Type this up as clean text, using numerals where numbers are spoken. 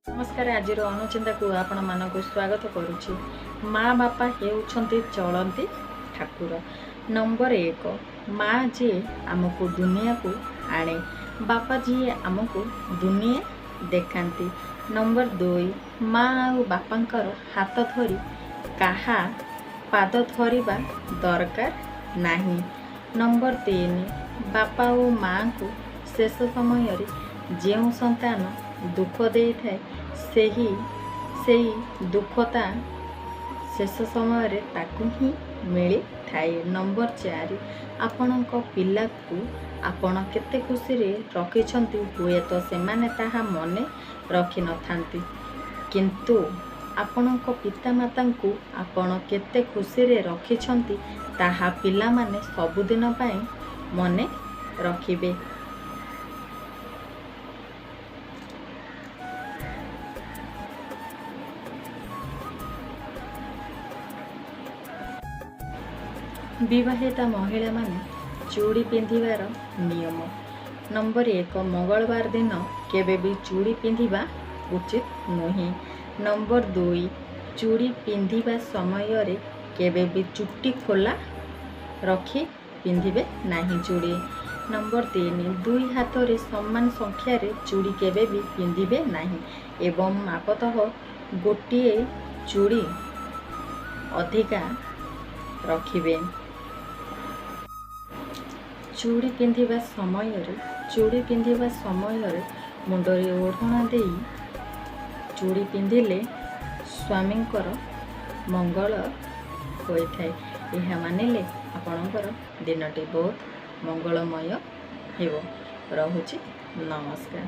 ନମସ୍କାର, ଆଜିର ଅନୁଚିନ୍ତାକୁ ଆପଣମାନଙ୍କୁ ସ୍ୱାଗତ କରୁଛି। ମା ବାପା ହେଉଛନ୍ତି ଚଳନ୍ତି ଠାକୁର। ନମ୍ବର 1, ମା ଯିଏ ଆମକୁ ଦୁନିଆକୁ ଆଣେ, ବାପା ଯିଏ ଆମକୁ ଦୁନିଆ ଦେଖାନ୍ତି। ନମ୍ବର 2, ମା ଆଉ ବାପାଙ୍କର ହାତ ଧରି କାହା ପାଦ ଧରିବା ଦରକାର ନାହିଁ। ନମ୍ବର 3, ବାପା ଓ ମାଙ୍କୁ ଶେଷ ସମୟରେ ଯେଉଁ ସନ୍ତାନ ଦୁଃଖ ଦେଇଥାଏ, ସେଇ ଦୁଃଖ ତା ଶେଷ ସମୟରେ ତାକୁ ହିଁ ମିଳିଥାଏ। ନମ୍ବର 4, ଆପଣଙ୍କ ପିଲାକୁ ଆପଣ କେତେ ଖୁସିରେ ରଖିଛନ୍ତି, ହୁଏତ ସେମାନେ ତାହା ମନେ ରଖିନଥାନ୍ତି, କିନ୍ତୁ ଆପଣଙ୍କ ପିତାମାତାଙ୍କୁ ଆପଣ କେତେ ଖୁସିରେ ରଖିଛନ୍ତି, ତାହା ପିଲାମାନେ ସବୁଦିନ ପାଇଁ ମନେ ରଖିବେ। ବିବାହିତା ମହିଳାମାନେ ଚୁଡ଼ି ପିନ୍ଧିବାର ନିୟମ। ନମ୍ବର 1, ମଙ୍ଗଳବାର ଦିନ କେବେ ବି ଚୁଡ଼ି ପିନ୍ଧିବା ଉଚିତ ନୁହେଁ। ନମ୍ବର 2, ଚୁଡ଼ି ପିନ୍ଧିବା ସମୟରେ କେବେ ବି ଚୁଟି ଖୋଲା ରଖି ପିନ୍ଧିବେ ନାହିଁ ଚୁଡ଼ି। ନମ୍ବର 3, ଦୁଇ ହାତରେ ସମାନ ସଂଖ୍ୟାରେ ଚୁଡ଼ି କେବେ ବି ପିନ୍ଧିବେ ନାହିଁ ଏବଂ ମାପତଃ ଗୋଟିଏ ଚୁଡ଼ି ଅଧିକା ରଖିବେ। ଚୁଡ଼ି ପିନ୍ଧିବା ସମୟରେ ମୁଣ୍ଡରେ ଓଢ଼ଣା ଦେଇ ଚୁଡ଼ି ପିନ୍ଧିଲେ ସ୍ୱାମୀଙ୍କର ମଙ୍ଗଳ ହୋଇଥାଏ। ଏହା ମାନିଲେ ଆପଣଙ୍କର ଦିନଟି ବହୁତ ମଙ୍ଗଳମୟ ହେବ। ରହୁଛି, ନମସ୍କାର।